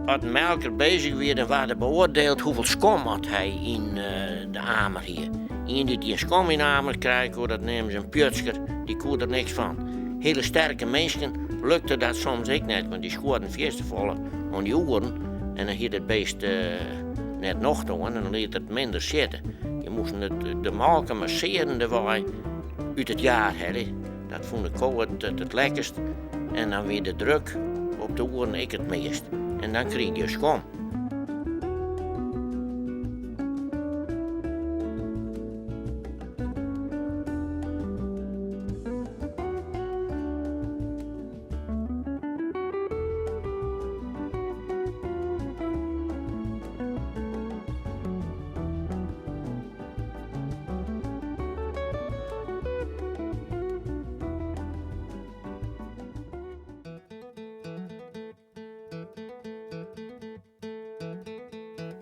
As in melker bezig wie, dan waard er beoardield hoefolle skom oft hy yn de amer hie. Ien dy't gjin skom yn de amer krije koe, dat neamden se in pjutsker, dy koe der niks fan. Hiele sterke minsken lukte dat soms ek net, want dy skuorden fierste folle oan dy oeren en dan hie dat beest net nocht oan en dan liet er it minder sitte. Je moasten it de molke massearjendewei út it jaar helje. Dat fûn de ko it lekkerst en dan wie de druk op de oeren ek it meast en dan krige je skom.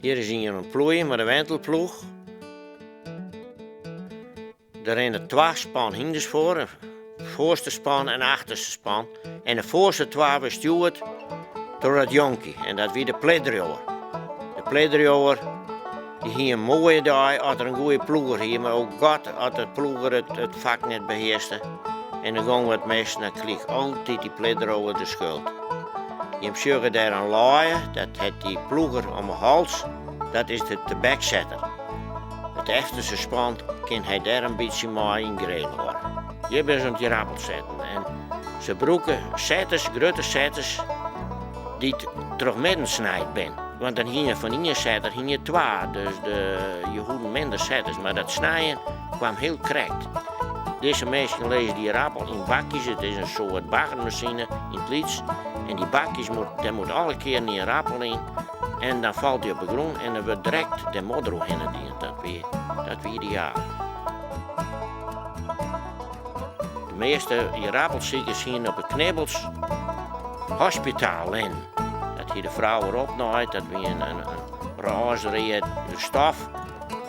Hjir is ien oan it ploeien mei de wentelploech. Der rinne twa span hynders foar, in foarste span en in achterste span. En de foarste twa wurde stjoerd troch dat jonkje en dat wie de pleddriuwer. De pleddriuwer dy hie in moaie dei as er in goede ploeger hie, mar o God as de ploeger it fak net behearste en der gong wat mis, dan krige altyd dy pleddriuwer de skuld. Jim sjogge dêr in laaie, dat hat dy ploeger om 'e hals, dat is de tebeksetter. It efterste span kin hy dêr in bytsje mei yn greel hâlde. Hjir binne se oan it ierappel setten en se brûke setters, grutte setters, dy't trochmidden snijd binne. Want dan hie je fan ien setter hie je twa, dus de, je hoeden minder setters. Mar dat snijen kwam hiel krekt. Dizze minsken lizze dy ierappel yn bakjes, it is in soart baggermasine yn it lyts. En dy bakjes, moet, dêr moet alle kearen ierappel yn. En dan falt dy op de grûn en dan wurdt direkt de modder oerhinne dien. Dat wie, dat wie ideaal. De measte ierappelsikers hienen op de knibbels hospitaallinnen. Dat hie de frou erop naaid, dat wie in, in, in rôzeread stof.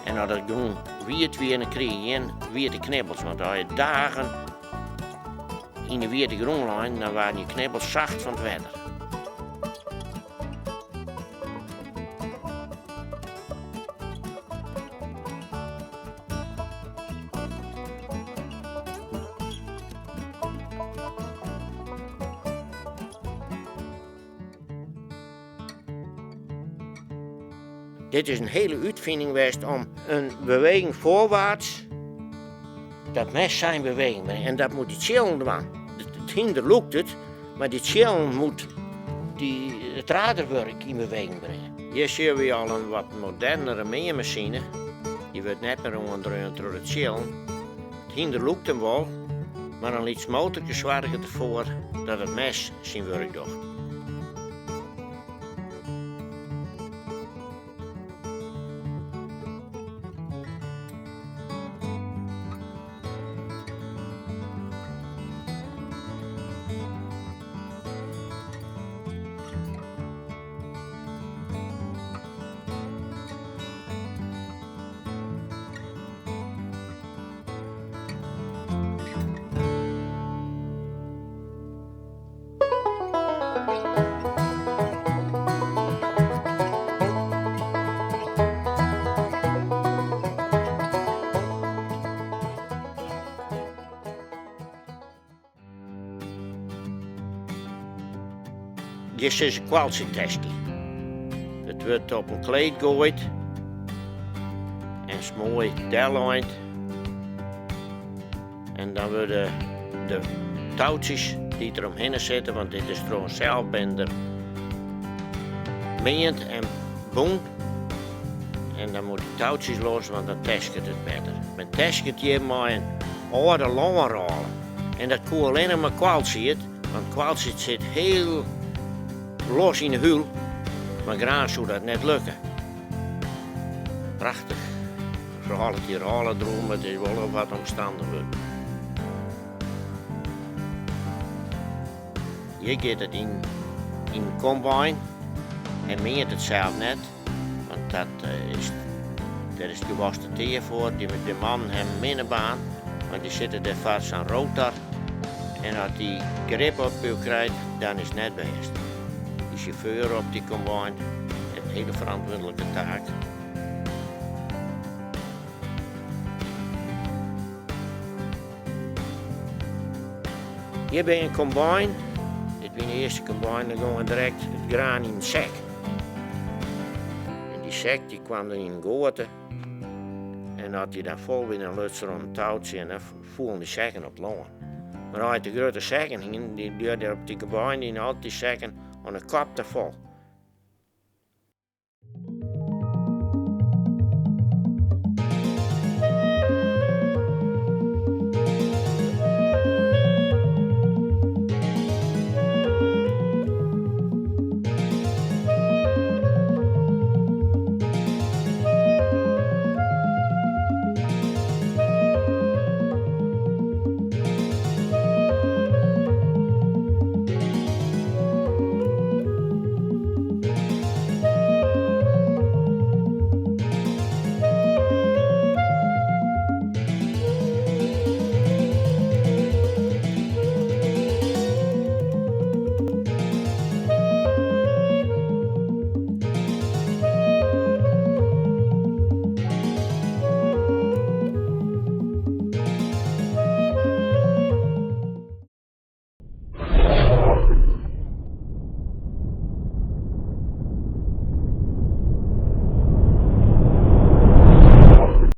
En as it grûn wiet wie, dan krige je gjin wiete knibbels. Want as je dagen yn de wiete grûn leinen, dan waarden je knibbels sacht fan it wetter. Dit is in hiele útfining west om in beweging voorwaarts, dat mes sa yn beweging bringe. En dat moet dy tsjillen dwaan. It hynder lûkt it, mar dy tsjillen moet dy, it raderwurk yn beweging bringe. Hjir sjogge we al in wat modernere meanmasine. Dy wurdt net mear oandreaun troch de tsjillen. It hynder lûkt him wol, mar in lyts motorke soarget derfoar dat it mes syn wurk docht. Hjir sizze koaltsjeteskje. It wurdt op in kleed goaid en moai dellein. En dan wurde de toutsjes dy't der omhinne sitte, want dit is troch in selsbinder meand en bûn. En dan moat dy toutsjes los, want dan tesket it better. Men tesket hjir mei in âlde lânrôle. En dat koe allinnich mei koalsied, want koalsied sit hiel los yn 'e húl, mar graan soe dat net lukke. Prachtich. Rôlet dy rôle derom, it is wol wat omstannich wurden. Hjir giet it yn in combine en meant it sels net, want dat is, dêr is it gewas te tear foar. Dy, de mannen hawwe in minne baan, want dy sitte dêr foar sa'n rotor en as dy grip op jo krijt, dan is it net bêst. De sjauffeur op dy combine hat in hiele ferantwurdlike taak. Hjir by in combine, dit wie de earste combine, dan gong direkt it graan yn in sek. En dy sek dy kwam dan yn in goate. En as dy dan fol wie, dan luts er oan in toutsje en dan foelen dy sekken op it lân. Mar as je te grutte sekken hienen, dy lju dêr op dy combine, dy hienen altyd dy sekken oan de kop te fol.